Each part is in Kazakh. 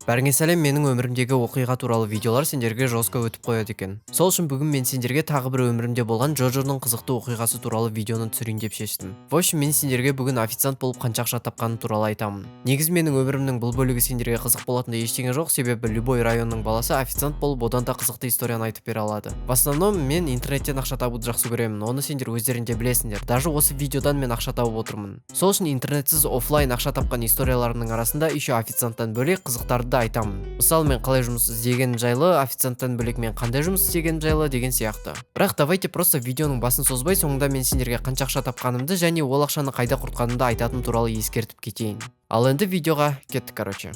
Бәріңе сәлем! Менің өмірімдегі оқиға туралы видеолар сендерге жестко өтіп қояды екен. Сол үшін бүгін мен сендерге тағы бір өмірімде болған Джоджоның қызықты оқиғасы туралы видеоны түсірейін деп шештім. В общем, мен сендерге бүгін официант болып қанша ақша тапқаным туралы айтамын. Негізі, менің өмірімнің бұл бөлігі сендерге қызық болатындай ештеңе жоқ, себебі любой районның баласы официант болып, одан да қызықты историяны айтып бере алады. В основном мен интернеттен ақша табуды жақсы көремін, оны сендер өздерің де білесіңдер. Даже осы видеодан мен ақша тауып отырмын. Сол үшін интернетсіз оффлайн ақша тапқан историяларымның арасында еще официанттан бөлек қызықтарды да айтамын. Мысалы, мен қалай жұмыс іздегенім жайлы, официанттан бөлек мен қандай жұмыс істегенім жайлы деген сияқты. Бірақ давайте просто видеоның басын созбай, соңында мен сендерге қанша ақша тапқанымды және ол ақшаны қайда құртқанымды айтатын туралы ескертіп кетейін. Ал енді видеоға кеттік, короче.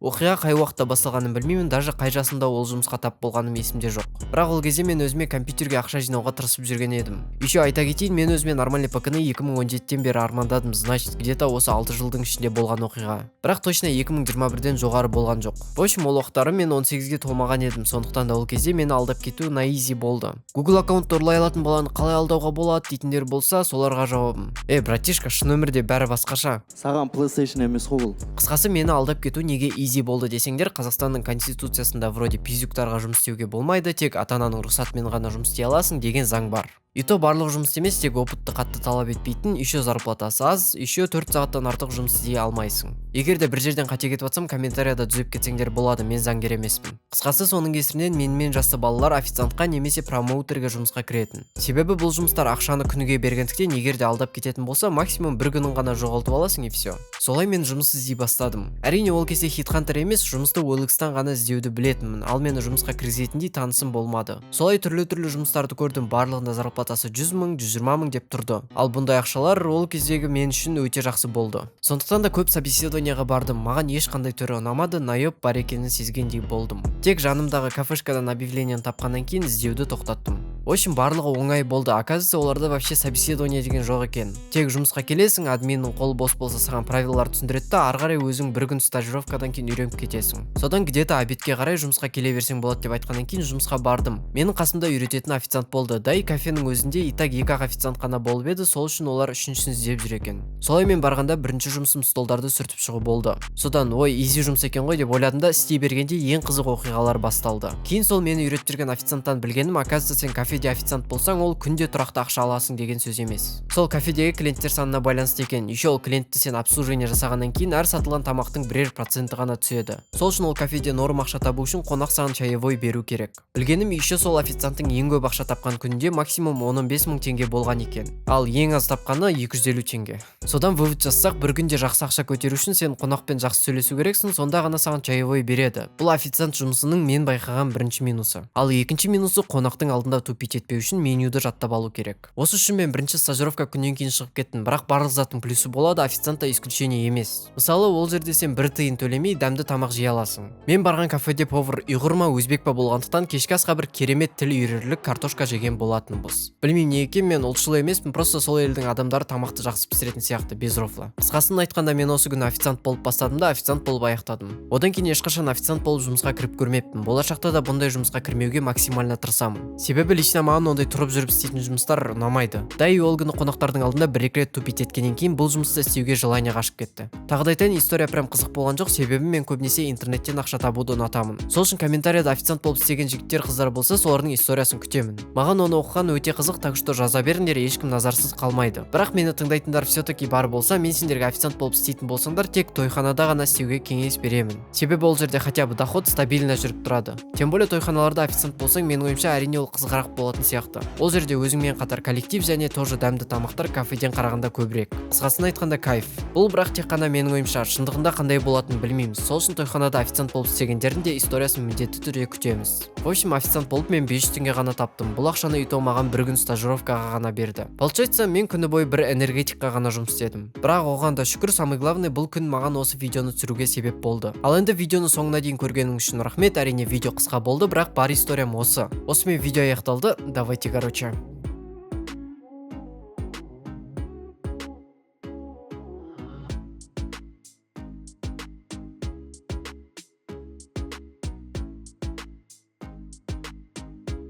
Оқиға қай уақытта басталғанын білмеймін, даже қай жасымда ол жұмысқа тап болғаным есімде жоқ. Бірақ ол кезде мен өзіме компьютерге ақша жинауға тырысып жүрген едім. Еще айта кетейін, мен өзіме нормальный ПК-ны 2017-тен бері армандадым, значит, где-то осы 6 жылдың ішінде болған оқиға. Бірақ точно 2021-ден жоғары болған жоқ. В общем, ол уақыттары мен 18-ге толмаған едім, сондықтан да ол кезде мені алдап кету на изи болды. Google аккаунтты ұрлай алатын баланы қалай алдауға болады дейтіндер болса, соларға жауабым: е, братишка, шын өмірде бәрі басқаша. Саған PlayStation емес қой бұл. Қысқасы, мені алдап кету неге изи болды десеңдер, Қазақстанның конституциясында вроде пиздюктарға жұмыс істеуге болмайды, тек ата ананың рұқсатымен ғана жұмыс істей аласың деген заң бар. И то барлық жұмыс емес, тек опытты қатты талап етпейтін, еще зарплатасы аз, еще 4 сағаттан артық жұмыс істей алмайсың. Егер де бір жерден қате кетіп жатсам, комментарияда түзеп кетсеңдер болады, мен заңгер емеспін. Қысқасы, соның кесірінен менімен жасты балалар официантқа немесе промоутерге жұмысқа кіретін. Себебі бұл жұмыстар ақшаны күніге бергендіктен, егер де алдап кететін болса, максимум бір күнін ғана жоғалтып аласың, и все. Солай мен жұмыс іздей бастадым. Әрине, ол кезде HeadHunter емес, жұмысты OLX-тан ғана іздеуді білетінмін, ал мені жұмысқа кіргізетіндей танысым болмады. Солай түрлі-түрлі жұмыстарды көрдім, барлығында зарплатасы 100 мың, 120 мың деп тұрды. Ал бұндай ақшалар ол кездегі мен үшін өте жақсы болды. Сондықтан да көп собеседованияға бардым, маған ешқандай түрі ұнамады, наеб бар екенін сезгендей болдым. Тек жанымдағы кафешкадан объявлениені тапқаннан кейін іздеуді тоқтаттым. В общем, барлығы оңай болды. Оказывается, оларда вообще собеседование деген жоқ екен. Тек жұмысқа келесің, админнің қолы бос болса, саған правилалар түсіндіреді да, ары қарай өзің бір күн стажировкадан кейін үйреніп кетесің. Содан где-то обедке қарай жұмысқа келе берсең болады деп айтқаннан кейін жұмысқа бардым. Менің қасымда үйрететін официант болды. Да и кафенің өзінде и так екі ақ официант қана болып еді, сол үшін олар үшіншісін іздеп жүр екен. Солай мен барғанда бірінші жұмысым столдарды сүртіп шығу болды. Содан ой, изи жұмыс екен ғой деп ойладым да, істей бергенде ең қызық оқиғалар басталды. Кейін сол мені үйретіп жүрген официанттан білгенім: оказывается, сен кафеде официант болсаң, ол күнде тұрақты ақша аласың деген сөз емес. Сол кафедегі клиенттер санына байланысты екен. Еще ол клиентті сен обслуживание жасағаннан кейін әр сатылған тамақтың бірер проценті ғана түседі. Сол үшін ол кафеде норм ақша табу үшін қонақ саған чаевой беру керек. Білгенім, еще сол официанттың ең көп ақша тапқан күнінде максимум 10-15 мың теңге болған екен. Ал ең аз тапқаны 250 теңге. Содан вывод жасасақ, бір күнде жақсы ақша көтеру үшін сен қонақпен жақсы сөйлесу керексің, сонда ғана саған чаевой береді. Бұл официант жұмысының мен байқаған бірінші минусы. Ал екінші минусы: қонақтың алдында тупить етпеу үшін менюді жаттап алу керек. Осы үшін мен бірінші стажировка күннен кейін шығып кеттім, бірақ барлық заттың плюсы болады, официант та исключение емес. Мысалы, ол жерде сен бір тиын төлемей дәмді тамақ жей аласың. Мен барған кафеде повар ұйғыр ма, өзбек па болғандықтан, кешкі асқа бір керемет тіл үйірерлік картошка жеген болатынбыз. Білмеймін не екен, мен ұлтшыл емеспін, просто сол елдің адамдары тамақты жақсы пісіретін сияқты, без рофла. Қысқасын айтқанда, мен осы күні официант болып бастадым да, официант болып аяқтадым. Одан кейін ешқашан официант болып жұмысқа кіріп көрмеппін. Болашақта да бұндай жұмысқа кірмеуге максимально тырысамын. Себебі лично маған ондай тұрып жүріп істейтін жұмыстар ұнамайды. Да и ол күні қонақтардың алдында бір екі рет тупить еткеннен кейін бұл жұмысты істеуге желание қашып кетті. Тағы да айтайын, история прям қызық болған жоқ, себебі мен көбінесе интернеттен ақша табуды ұнатамын. Сол үшін комментарияда официант болып істеген жігіттер, қыздар болса, солардың историясын күтемін. Маған оны оқыған өте қызық, так что жаза беріңдер, ешкім назарсыз қалмайды. Бірақ мені тыңдайтындар все-таки бар болса, мен сендерге официант болып істейтін болсаңдар, тек тойханада ғана істеуге кеңес беремін. Себебі ол жерде хотя бы доход стабильно жүріп тұрады. Тем более тойханаларда официант болсаң, менің ойымша, әрине, ол қызығырақ болатын сияқты. Ол жерде өзіңмен қатар коллектив және тоже дәмді тамақтар кафеден қарағанда көбірек. Қысқасын айтқанда, кайф. Бұл бірақ тек қана менің ойымша, шындығында қандай болатынын білмейміз. Сол үшін тойханада официант болып істегендердің де историясын міндетті түрде күтеміз. В общем, официант болып мен 500 теңге ғана таптым. Бұл ақшаны и то маған бір күн стажировкаға ғана берді. Получается, мен күні бойы бір энергетикқа ғана жұмыс істедім. Бірақ оған да шүкір, самый главный, бұл күн маған осы видеоны түсіруге себеп болды. Ал енді видеоны соңына дейін көргенің үшін рахмет. Әрине, видео қысқа болды, бірақ бар историям осы. Осымен видео аяқталды. Давайте, короче.